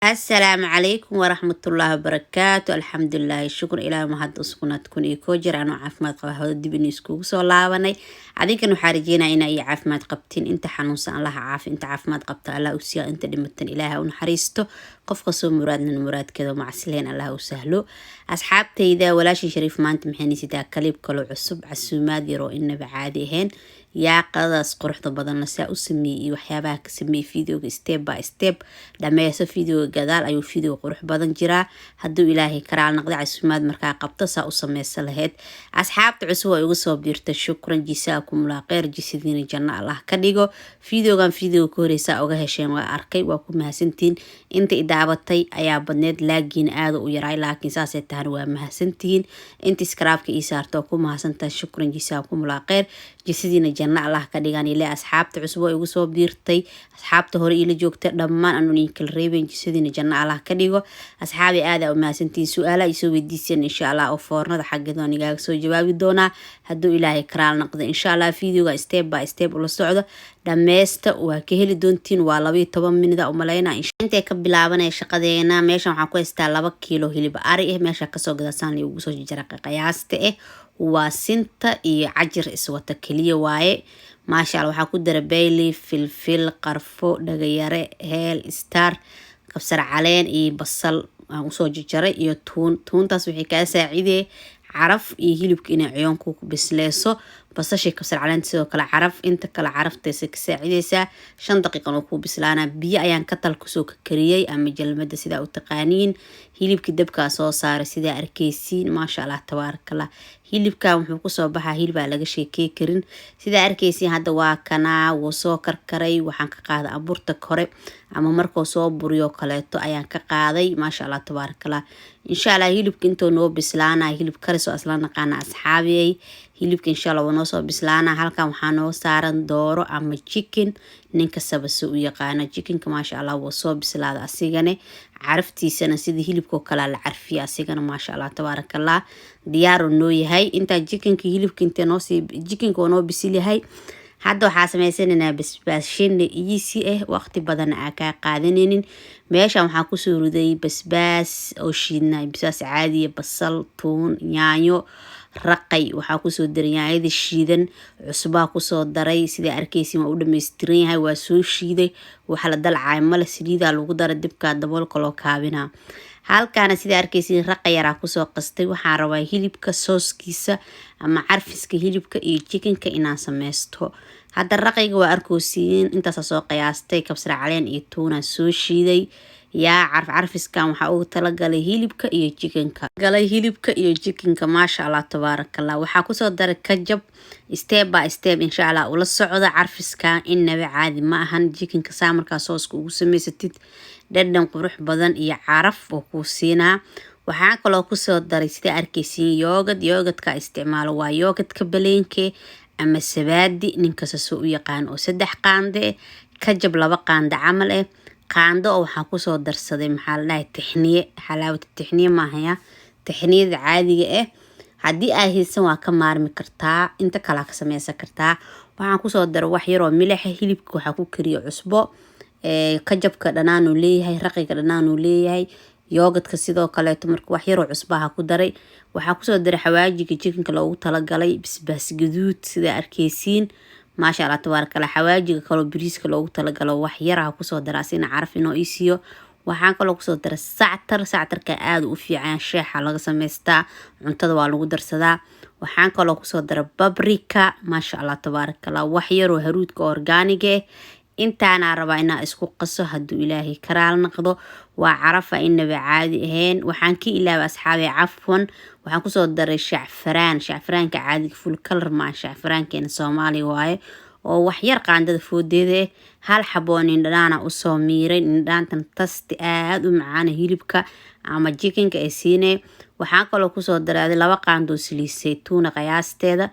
Asalaamu calaykum waraxmatullaahi wabarakaatu. Alxamdulilaahi, shukr ilaah, mahad usugnaad 1001 jeer. Anoo caafimaad qaba hawada dib inuu iskugu soo laabanay. Adinkan waxaa rajeynaya inaa iyo caafimaad qabtiin. Inta xanuunsan Allaha caafi, inta caafimaad qabta Allah u siiya, inta dhimatan Ilaaha u naxariisto, qof kastoo muraadnan muraadkeeda macsileen Allah u sahlo. Asxaabtayda, walaashii Shariif maanta maxay sitaa? Clip kaloo cusub, casuumaad yaroo inaba caadi ahayn. Yaa qadadaas quruxda badanna saa u sameeyey iyo waxyaabaha ka sameeyey videoga step by step dhameyso. Videoga gadaal ayuu video qurux badan jiraa, hadduu Ilaahay karaal noqday. Casuumaad markaa qabto saa u sameysa lahayd. Asxaabta cusub oo igu soo biirta, shukran, jisaakumullah kheyr, jisadiina janno Allah ka dhigo. Videogan videoga ka horeysaa uga hesheen waa arkay, waa ku mahadsantihiin. Inta idaabatay ayaa badneed, laagiina aada u yaraay, laakiin saasay tahan waa mahadsantihiin. Inta subscribe-ka ii saarta oo ku mahadsantahay, shukran, jisaakumullah kheyr, jisadiina janno Allah ka dhigan. Ile asxaabta cusub oo igu soo biirtay, asxaabta hore iila joogta, dhammaan aanu idin kala reebeyn, jisadiina janno Allah ka dhigo. Asxaabi, aada u mahadsantihiin. Su-aalaha isoo weydiiseen, insha Allah, oo foornada xaggeeda waan igaaga soo jawaabi doonaa, hadduu Ilaahay karaal noqdo, insha Allah. Videoga step by step ula socdo, dhameysta, waa ka heli doontiin. Waa 12 minida umaleyna intay ka bilaabanaya shaqadeena. Meeshan waxaan ku haystaa 2 kiilo hilib ari ah, meesha kasoo gadasaan ugu soo jara qiyaasta ah. Waa sinta iyo cajir iswata keliya waaye, maasha Allah. Waxaa ku dara bay leaf, filfil, qarfo, dhagayare, heel, star, kabsar caleen iyo basal aan usoo jarjaray iyo tuun. Tuuntaas waxay kaa saacidee caraf iyo hilibka inay ciyoonku ku bisleyso. Basashii, kabsar caleenta sidoo kale caraf, inta kale caraftaysa ka saacideysaa. 5 daqiiqan oo kuu bislaanaa. Biyo ayaan katal kusoo kakariyey ama jalmada sidaa u taqaaniin. Hilibkii dabkaa soo saaray, sidaa arkeysiin, maasha Allah, tabaarakallah. Hilibkan wuxuu kusoo baxaa hilibaa laga sheekey karin, sidaa arkeysiin. Hadda waa kanaa, wuu soo karkaray. Waxaan ka qaaday aburta kore ama markuu soo buriyo kaleeto ayaan ka qaaday, maasha Allah, tabaarakallah. Insha Allah hilibka intuu noo bislaana, hilib karis oo asla naqaana, asxaabiyey. Hilibka insha Allah wuu noo soo bislaana. Halkan waxaa noo saaran dooro ama chicken, nin kastaba si u yaqaano. Chickenka, maasha Allah, wuu soo bislaada asigane, caraftiisana sidii hilibkoo kalea la carfiya asigana, maasha Allah, tabaarakallah, diyaaruu noo yahay. Intaa chickenka hilibka intee noosii, chickenka waa noo bisil yahay. Hadda waxaa sameysanaynaa basbaas shini easy ah, waqti badan aa kaa qaadanaynin. Meeshan waxaa kusoo riday basbaas oo shiidnay, basbaas caadiya, basal, tuun, yaanyo, raqay. Waxaa kusoo daray yaanyada shiidan, cusbaa kusoo daray. Sidaa arkeysin waa u dhameystiran yahay, waa soo shiiday. Waxa la dalcaay male, saliidaa lagu daray, dibkaa daboolka loo kaabinaa. Halkaana sidaa arkeysin raqa yaraa kusoo qastay. Waxaan rabaa hilibka sooskiisa ama carfiska hilibka iyo chickenka inaan sameysto. Hadda raqayga waa arkoosiin, intaasa soo qiyaastay. Kabsar caleen iyo tuunaa soo shiiday. Yaa carf carfiskan waxaa ugu talagalay hilibka iyo chickenka, galay hilibka iyo chickenka, maasha Allah, tabaarakallah. Waxaa kusoo daray ketchup. Step by step insha Allah ula socda. Carfiskan inaba caadi ma ahan. Chickenka saa markaa sooska ugu sameysatid, dhadhan qurux badan iyo caraf oo kuu siinaa. Waxaa kaloo kusoo daray, sida arkeysiin, yogurt. Yogurtka isticmaalo waa yogurtka baleenke ama sabaadi, ninkasta soo u yaqaan, oo 3 qaande eh, ketchup 2 qaande camal eh, qaando oo waxaa kusoo darsaday, maxaa la dhahay, tixniye, xalaawada tixniye maahaya, tixniyada caadiga ah. Haddii aa haysan waa ka maarmi kartaa, inta kalea ka sameysan kartaa. Waxaan kusoo daray wax yaroo milixa. Hilibka waxaa ku kariya cusbo, ketchupka dhanaanuu leeyahay, raqiga dhanaanuu leeyahay, yogurtka sidoo kaleeto. Marka wax yaroo cusbaha ku daray. Waxaa kusoo daray xawaajiga chickenka loogu talagalay, basbaas gaduud, sidaa arkeysiin, maasha Allah, tabaarakallah. Xawaajiga kaloo bariiska loogu talagalo wax yaraha kusoo dara, asina caraf inoo iisiiyo. Waxaan kaloo kusoo daray sactar. Sactarka aada u fiican, sheexa laga sameystaa, cuntada waa lagu darsadaa. Waxaan kaloo kusoo daray paprika, maasha Allah, tabaarakallah, wax yaroo haruudka organic-ga ah. Intaanaa rabaa inaa isku qaso, hadduu Ilaahay karaal noqdo. Waa carafa inaba caadi ahayn. Waxaan ka ilaaba, asxaabi, cafwan, waxaan kusoo daray shacfaraan, shacfaraanka caadiga, full color maa, shacfaraankeena Soomaaliya waaye, oo waxyar qaandada foodeeda ah. Hal xaboo nindhanaana usoo miiray. Nindhaantan taste aada u macaana hilibka ama chickenka ay siinay. Waxaan kaloo kusoo daray 2 qaandoo saliid saytuuna qiyaasteeda.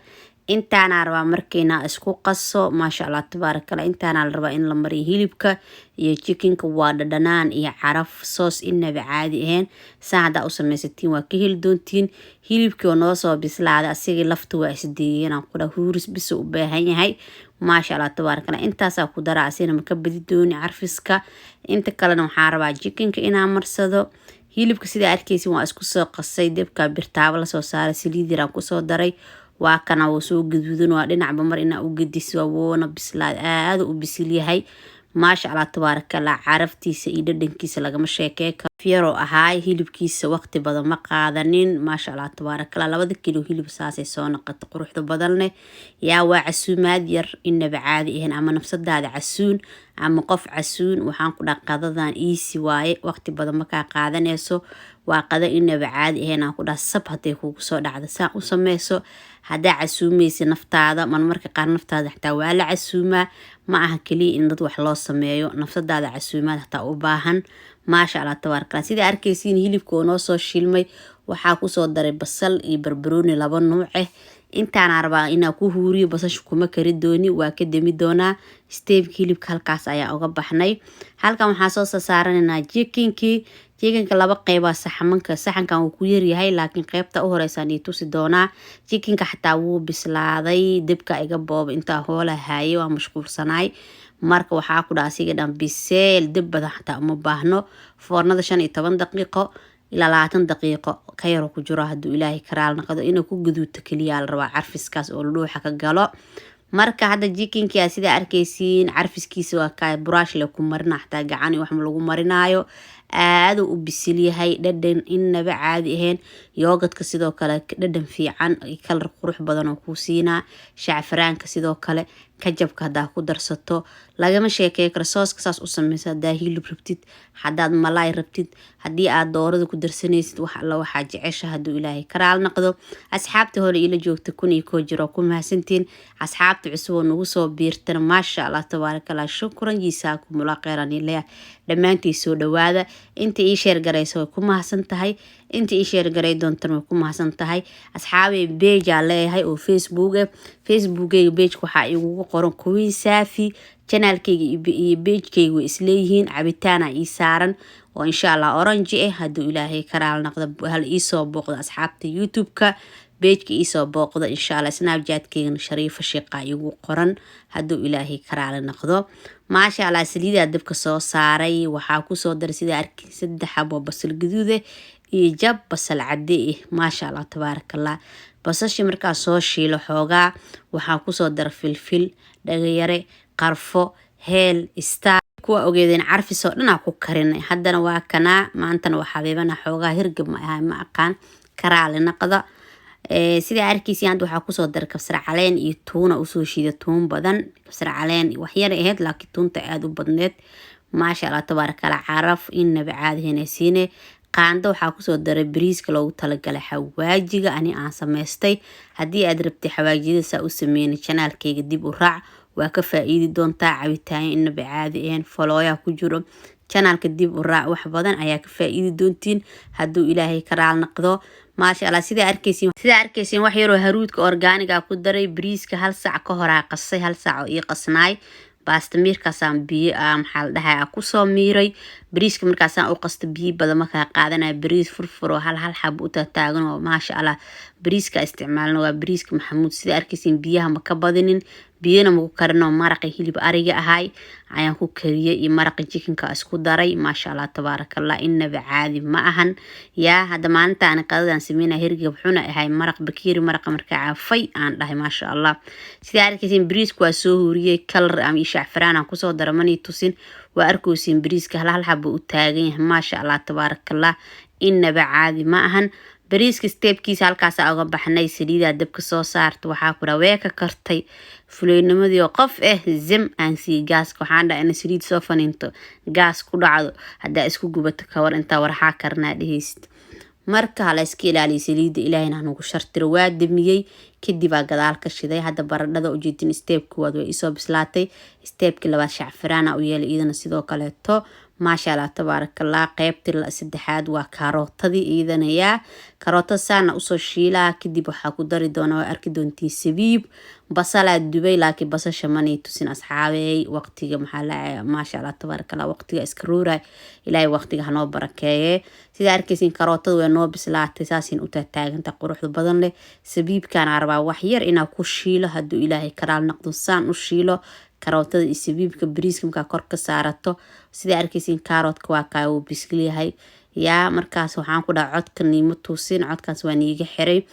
Intaanaa rabaa markiina isku qaso, maasha Allah, tabaarakallah. Intaanaa la rabaa in la mariyo hilibka iyo chickenka. Waa dhadhanaan iyo caraf, soos inaba caadi ahayn. Saa haddaa u sameysatiin waa ka heli doontiin. Hilibkii oo noo soo bislaaday, asigii lafta waa isdeeyeen, aan kudha huuris bisa u baahan yahay. Maasha Allah, tabaarakallah. Intaasaa ku daraa, asina maka badi dooni carfiska. Inta kalena waxaa rabaa chickenka inaa marsado. Hilibka sidaa arkeysin waa isku soo qasay. Debka birtaabo lasoo saaray, saliid yaraan kusoo daray. Waa kana, wuu soo gaduudan. Waa dhinacba mar inaa u gediso, wuuna bislaad, aada u bisil yahay. Maasha Allah, tabaarakallah. Caraftiisa iyo dhadhankiisa lagama sheekey karo. Yaroo ahaay hilibkiisa, waqti badan ma qaadanin. Maasha Allah, tabaarakallah. 2da kilo hilib saasay soo noqota quruxda badan leh. Yaa waa casuumaad yar inaba caadi ahayn, ama nafsadaada casuun ama qof casuun. Waxaan ku dhaha, qadadan easy waaye, waqti badan makaa qaadanayso. Waa qada inaba caadi ahayn, aan ku dhaha. Sab hadday kugu soo dhacda, saa u sameyso. Haddaa casuumaysa naftaada, marmarka qaar naftaada xataa waa la casuumaa. Ma aha keliya in dad wax loo sameeyo, nafsadaada casuumaad xataa u baahan. Maasha Allah, tabaarakallah. Sidaa arkaysiin, hilibka oo noo soo shilmay, waxaa kusoo daray basal iyo barbarooni laba nuuc ah. Intaana rabaa inaa ku huuriyo. Basasha kuma kari dooni, waa ka demi doonaa. Stepka hilibka halkaas ayaa uga baxnay. Halkan waxaa soo saaranaynaa chickenkii. Chickenka laba qeybaa saxmanka, saxankan wuu ku yaryahay, laakiin qeybta u horeysaan ii tusi doonaa. Chickenka xataa wuu bislaaday. Debka iga booba intaa hoola haayay, waa mashquulsanaay. Marka waxaa ku dhaha, asiga dhan biseel, deb badan xataa uma baahno. Foornada 15 daqiiqo ilaa 20 daqiiqo ka yaro ku jiro, hadduu Ilaahay karaal naqdo. Inuu ku gaduuto keliyaa la rabaa, carfiskaas oo dhuuxa ka galo. Marka hadda chickenkia sidaa arkaysiin, carfiskiisa waa kaa. Buraash le ku marina, xataa gacan wax ma lagu marinaayo. Aada u bisil yahay, dhadhan inaba caadi ahayn. Yogurtka sidoo kale dhadhan fiican, kalar qurux badan oo kuu siinaa. Shacfaraanka sidoo kale, ketchupka hadaa ku darsato, lagama sheekey karo. Sauceka saas u sameysa hadaa hilib rabtid, hadaad malaay rabtid, haddii aad doorada ku darsanaysid, wax alla waxaa jecesha, hadduu Ilaahay karaal noqdo. Asxaabta hore ila joogta, 1001 jiro ku mahadsantiin. Asxaabta cusub oo nagu soo biirtana, maasha Allah, tabaaraka Allah, shukran, jisaakumullah kheyran ilaa dhammaantii. Soo dhawaada. Inta ii share garaysa way ku mahadsan tahay, inta ii share garay doontana way ku mahadsan tahay. Asxaabay, page-aa leeyahay oo Facebook ah. Facebookeyga pageka waxaa igugu qoran Queen Saafi. Channelkeyga iyo pagekeyga way isleeyihiin. Cabitaana ii saaran oo insha Allah orange ah, hadduu Ilaahay karaal noqdo. Hal iisoo booqdo asxaabta YouTube-ka, pageka iisoo booqdo insha Allah. Snapchatkeygana Shariifo Sheeqa igu qoran, hadduu Ilaahay karaali noqdo. Maasha Allah. Saliidaa dabka soo saaray, waxaa kusoo daray, sidaa arkay, saddex xabo basal gaduude iyo jab basal cadde ah. Maasha Allah, tabaarakallah. Basashii markaa soo shiilo xoogaa, waxaa kusoo dara filfil, dhagayare, qarfo, heel, star kuwa ogeedeen, carfis oo dhanaa ku karinay. Haddana waa kanaa. Maantana waa xabiibana, xoogaa hirgab ma ahay, ma aqaan, karaali naqda. Sidaa arkeysi, hadda waxaa kusoo daray kabsar caleen iyo tuuna usoo shiida, tuun badan, kabsar caleen waxyar ahayd, laakiin tuunta aada u badneed. Maasha Allah, tabaarakallah. Caraf inaba caadihena siine. Qaando waxaa kusoo daray bariiska loogu talagalay xawaajiga ani aan samaystay. Haddii aad rabtay xawaajiyada saa u sameynay, channelkeyga dib u raac, waa ka faa-iidi doontaa. Cabitaanyo inaba caadi ahayn, folooyaa ku jiro. Channelka dib u raac, wax badan ayaa ka faa-iidi doontiin, hadduu Ilaahay ka raal noqdo. Maasha Allah. Sidaa arkeysiin, wax yaroo haruudka organicga ku daray. Bariiska hal saac ka horaa qasay, hal saac oo ii qasnaay. Baasta miirkaasaan biyo maxaa la dhahay kusoo miiray bariiska. Markaasaan u qasta, biyo badan markaa qaadanaya. Bariis furfuro, hal hal xabo u taataagan oo maasha Allah. Bariiska isticmaalna waa bariiska Maxamuud. Sida arkeysiin, biyaha ma ka badinin, biyana maku karinoo. Maraqa hilib ariga ahay ayaan ku kariyey iyo maraqa chickenka isku daray. Maasha Allah, tabaarakallah, inaba caadi ma ahan. Yaa hadda maalintaan qadadan sameynaya, hergab xuna ahay, maraq bakiiri maraqa markaa caafay aan dhahay. Maasha Allah. Sidaa arkeysiin, bariiska waa soo huriyey, kalar ama iyo shacfaraan aan kusoo dara manii tusin. Waa arkeysiin, bariiska hal hal xabo u taagan yahay. Maasha Allah, tabaarakallah, inaba caadi ma ahan. Bariiska stepkiisa halkaasa uga baxnay. Saliidaa dabka soo saarta, waxaa ku dhaa wee ka kartay fuleynimadii oo qof ah. Zim aan siiyey gaaska, waxaan dhaha ina saliid soo faniinto, gaas ku dhacdo, haddaa isku gubato kawar intaa warxaa karnaa dhehaysid. Marka hala iska ilaaliyo saliidda, Ilaahayna hanugu shartiro. Waa damiyey, kadibaa gadaal ka shiday. Hadda baradhada ujeedin, step koowaad way isoo bislaatay. Stepkii labaad shacfiraana u yeelay iyadana sidoo kaleeto. Maasha Allah, tabaarakallah. Qeybtii saddexaad waa kaarootadii iidanayaa. Karootada saana usoo shiilaa, kadib waxaa ku dari doona, waa arki doontiin, sabiib. Basalaa dubay, laakiin basasha manay tusin, asxaabey. Waqtiga maxaa la, maasha Allah, tabaarakallah, waqtiga iska ruuray. Ilaahay waqtiga hanoo barakeeye. Sidaa arkaysiin, karootada way noo bislaatay, saasin u taataaganta quruxda badan leh. Sabiibkaana rabaa wax yar inaa ku shiilo, hadduu Ilaahay karaal noqdo. Saan u shiilo karootada iyo sabiibka, bariiska markaa kor ka saarato. Sidaa arkaysiin, kaaroodka waa kaa, wuu bislyahay. Yaa markaas waxaan ku dhaha, codka niimo tuusin, codkaas waa niiga xiray.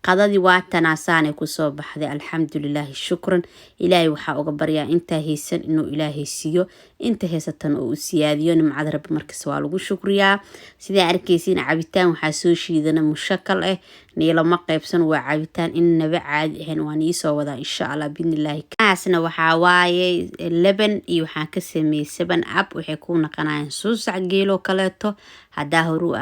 Qadadii waa tanaasaanay kusoo baxday. Alxamdulilaahi, shukran. Ilaahay waxaa uga baryaa intaa haysan inuu Ilaahay siiyo, inta haysatan oo u siyaadiyo. Nimcada Rabbi markas waa lagu shukriyaa. Sidaa arkaysiin, cabitaan waxaa soo shiidana mushakal ah, niilama qaybsan. Waa cabitaan innaba caadi ahayn, waan iisoo wadaa insha Allah biidnillaahi. Kaasna waxaa waaye leban iyo waxaan ka sameeyey 7 Up. Waxay ku naqanayaan suusac geeloo kaleeto. Haddaa horu u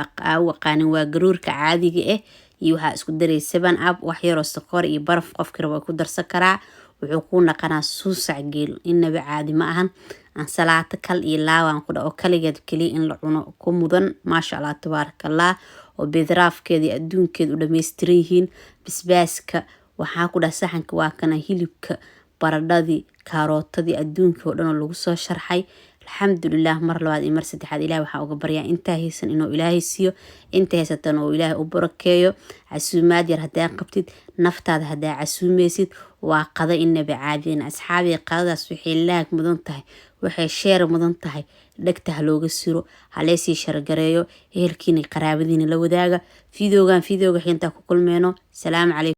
aqaanin, waa garoorka caadiga ah iyo waxaa isku daray 7 Up, wax yaroo sokor iyo baraf. Qofkii raba ku darsan karaa. Wuxuu ku naqanaa suusac geel, inaba caadi ma ahan. Ansalaato kal iyo laabaan ku dha oo kaligeed keliya in la cuno ku mudan. Maasha Allah, tabaarakallah, oo beedraafkeeda iyo adduunkeeda u dhammaystiran yihiin. Basbaaska waxaa ku dhaha, saxanka waa kana, hilibka, baradhadii, kaarootadii, adduunkii oo dhan oo lagu soo sharxay. Alxamdulilah. Mar labaad iyo mar saddexaad, Ilahay waxaa uga baryaa intaa haysan inuu Ilaahay siiyo, inta haysatan oo Ilaahay u barakeeyo. Casuumaad yar haddaa qabtid, naftaada haddaa casuumeysid, waa qado inaba caadiyan, asxaabii. Qadadaas waxay laag mudan tahay, waxay share mudan tahay, dhegta ha looga siro, haleysii shargareeyo, ehelkiina qaraabadiina la wadaaga. Videogan videoga xintaa ku kulmeyno. Salaamu calaykum.